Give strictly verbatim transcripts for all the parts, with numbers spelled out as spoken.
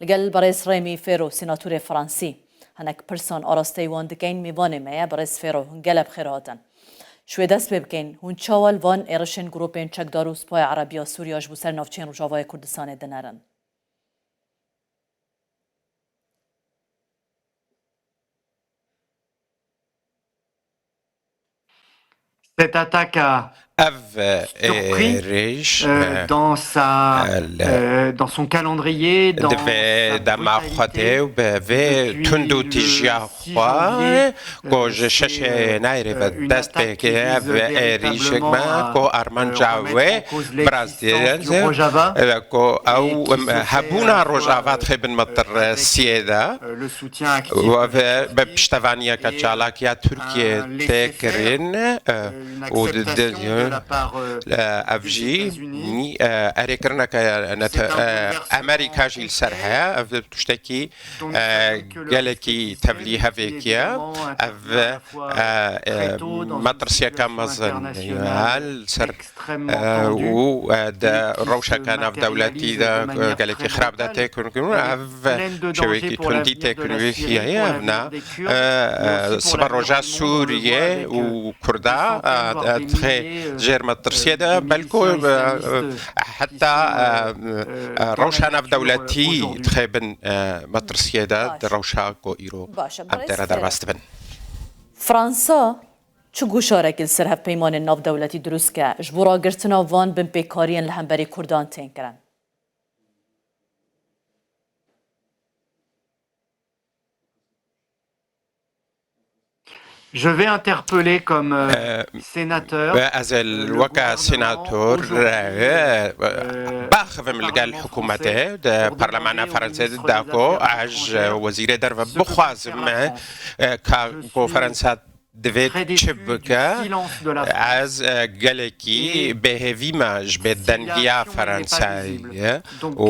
Li gel berêz Rêmî Fêro, sînatorê Fransî, hinek pirsan arasteyî wan dikeyn, mêvanê me ye. Berêz Fêro, hûn gelek bi xêr hatin. Ji wê dest pê bikeyn, hûn çawa li van êrişên grûpên çekdar û Sipaha Erebiya Sûriya ji bo ser navçeyên Rojavayê Kurdistanê dinerin? Cette attaque a Ev surpris êrîş euh, dans, sa, euh, dans son calendrier, dans di vê sa dema xwedê brutalité û bi vê depuis tund û le tîjiya six xwe janvier, ku euh, ji c'est, şeşê euh, Nayirê ve une dest pê attaque qui kiriye, vise ev êrîşek véritablement me ku à, euh, armanca remettre wê en cause biraz l'existence dirêj du e, Rojava ku ew et qui se fait, hebûna euh, Rojava euh, dixê bin metirasiyê de. Û ev bi piştevaniyeke çalakiya Tirkiyê tê kirin, e, û di, di, e, ev jî, e, erêkirineke nete-, e, Amerîka jî li ser heye. Ev tiştekî, e, gelekî tevlî hevêkî ye. Ev, e, e, metirsiyeke mezin ye li ser û di rewşeke navdewletî de gelekî xirab de têkiribûn. Ev şêwekî tundî têkiribû heye. Ev ne sibe roja Sûriyê û Kurda dixê jêr metirsiyê de, belku heta rewşa navdewletî dixê bin metirsiyê de, di rewşa ku îro em tê re derbas dibin. Fransa çi guşarekî li ser hevpeymanên navdewletî dirust ke ji bo ragirtina van binpêkariyên li hemberî Kurdan tên kirin? Je vais interpeller comme, euh, sénateur, Ez ê weke senator, euh, baxivim li gel hikûmetê, di parlemana Fransê de ku ez ji wezîrê derve bixwazim, e, ka ku Fransa divê çi bike. Ez, e, gelekî bêhêvî me ji bê dengiya Fransayê ye û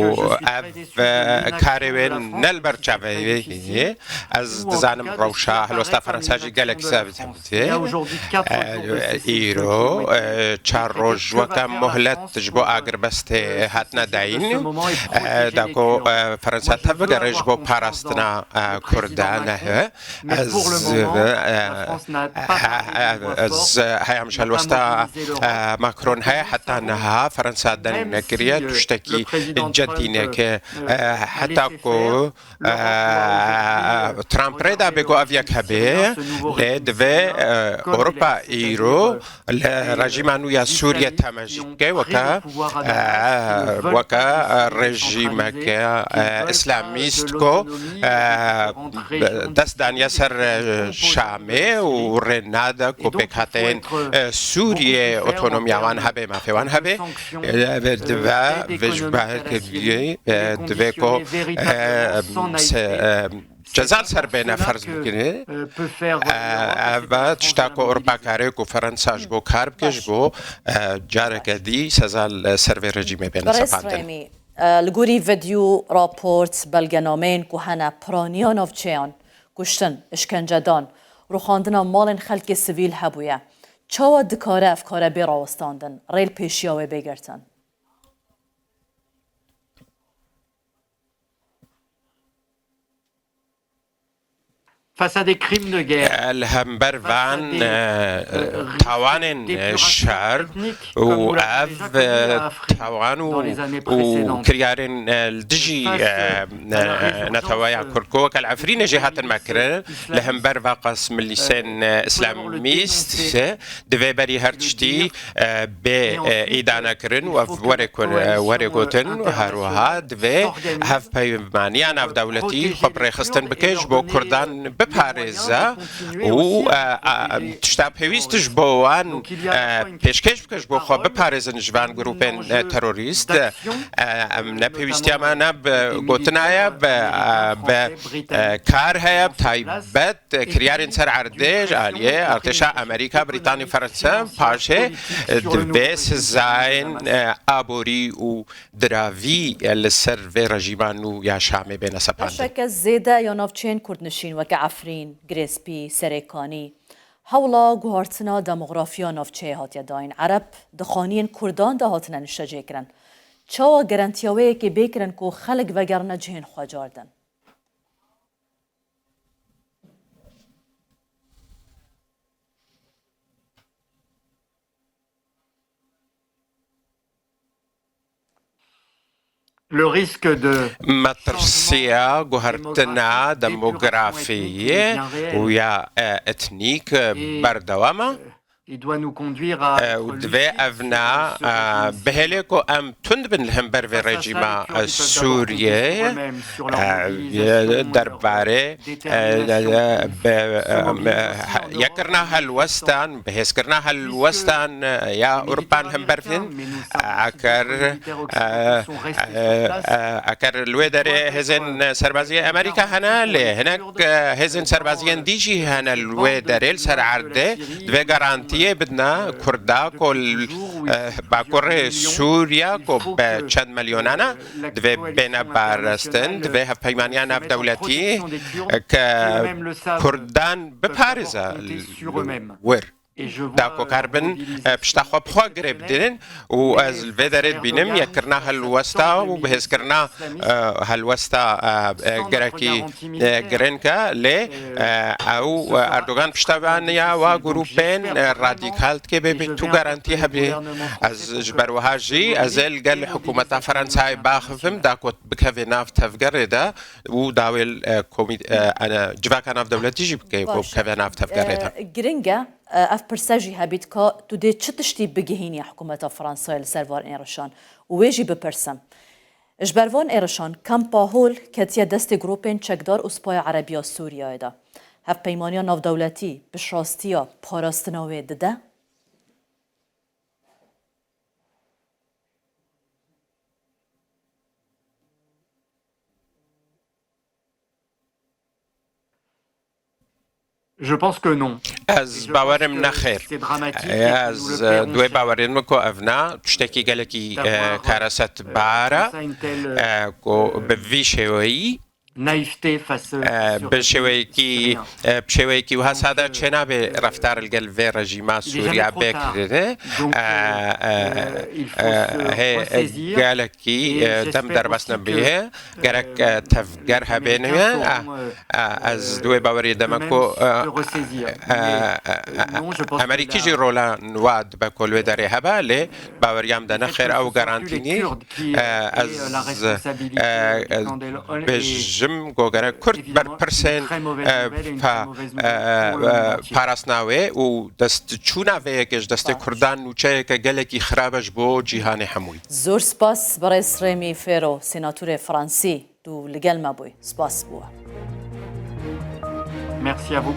ev, e, karê wê ne li ber çavê wê ye. Ez dizanim rewşa helwesta Fransa jî gelek serbitin tê. E, îro, e, çar roj weke muhlet ji bo agirbestê hatine dayîn. E, da ku, e, Fransa tevbigere ji bo parastina, e, Kurdan, e, Ez, ez heyam ji helwesta Macron heye, heta niha Fransa deng nekiriye tiştekî cedî neke, heta ku Trump rê da bê ku ev yek hebe, lê divê Ewropa îro li rejîma nû ya Sûriye teme jî ke weke, weke rejîmeke îslamîst ku dest daniye ser Şamê û rê nade ku pêkhateyên Sûriyê otonomiya wan hebe, mafê wan hebe, divê vê ji ber kiriye, divê ku ceza li ser bêne ferz bikire. Ev tişta ku Ewropa kare ku Fransa ji bo kar bike, ji bo careke dî seza li ser vê rejîmê bêne sepandin. Li gorî vîdeo, raport, belgenameyên ku hene, piraniya navçeyan, kuştin, îşkencedan, rûxandina malên xelkê sivîl hebûye. Çawa dikare ev kare bê rawestandin, rê li pêşiya wê bê girtin? Li hember van tawanên şer û ev tawan û kiryarên li dijî neteweya Kurd ku weke li Efrînê jî hatin me kirin, li hember va qas milîsên îslamîst divê berî her tiştî bê îdane kirin û ev were ku were gotin, her wiha divê hevpeymaniya navdewletî xwe bi rêxistin bike, ji bo Kurdan biparêze û tişta pêwîst ji bo wan pêşkêş bike, ji bo xwe biparêzin ji van grûpên terorîst. Em ne pêwîstiya me ne bi gotina ye, bi kar heye, bi taybet kiryarên ser erdê ji aliyê artêşa Amerîka, Brîtanî, Fransa, paşê divê sizayên aborî û diravî li ser vê rejîma nû ya Şamê bêne sepandin. Beşeke zêde ya navçeyên kurdnişîn weke Efrîn, Girêspî, Serêkanî, hewla guhartina demografiya navçeyê hatiye dayîn. Ereb di xaniyên kurdan de hatine niştecêkirin. Çawa garantiya wê yekê bê kirin ku xelk vegerine cihên xwe cardin? Metirsiya guhertina demografî û ya, e, etnîk, e, berdewam e. E, û divê ev ne, e, bihêle ku em tund bin li hember vê rejîma, e, Sûriyeyê, e, derbarê, e, e, e, be-, e, e, yekirina helwestan, bihêzkirina helwestan, e, ya Ewropa li hember vin, e, eker, e, e, e, eker li wê derê hêzên serbaziyê Amerîka hene, lê hinek, e, hêzên serbaziyên dî jî hene li wê derê li ser erdê, divê garantiyê bidine Kurda ku li, e, bakurê Sûriya ku bi çend milyonan e, divê bêne parastin, divê hevpeymaniya navdewletî, e, ke Kurdan biparêze li wir. Da ku karibin, e, pişta xwe bi xwe girê bidin û ez li vê derê dibînim yekirina helwesta û bihêzkirina, e, helwesta, e, e, gerekî, e, girêng e, lê, e, ew, e, Erdogan piştevaniya wa grûpên, e, radîkal dike bê tu garantî hebî. Ez ji ber wiha jî ez ê li gel hikûmeta Fransayê baxivim da ku bikeve nav tevgerê de û dawê, e, komî-, e, e, civaka navdewletî jî bike ku bikeve nav tevgerê de. E, giring e, e, ev pirse jî hebît ka tu dê çi tiştî bigihînî hikûmeta Fransayê li ser van êrişan û wê jî bipirsim. Ji ber van êrişan, kampa Hol ketiye destê grûpên çekdar û Spaya Erebiya Sûriyeyê de. Hevpeymaniya navdewletî piştirastiya parastina wê dide? Je pense que non. Ez bawerim nexêr. Ez, e, di wê bawerê min ku ev ne tiştekî gelekî, e, karesetbar e, e, ku bi vî şêweyî, e, bi şêweyekî, e, bi şêweyekî wiha sade çênabe reftar li gel vê rejîma Sûriya bê kirine. E, e, e, hê, e, gelekî, e, dem derbas nebîye. Gerek, e, tevger hebêne. E, e, ez di wê bawerî de me ku, e, e, e, e, Amerîkî jî rola nû dibe ku li wê derê hebe, lê baweriya min de ne xêr ew garantî nî. E, ez, e, e, bêjim ku gerek Kurd berpirsên, e, pa-, e, e, parastina wê û destçûna vê yekê ji destê Kurdan nûçeyeke gelekî xirab e ji bo cîhanê hemûyî. Zor spas, birêz Rêmî Fêro, senatûrê Fransî. Tu li gel me bûyî. Spas bo we. Merci à vous.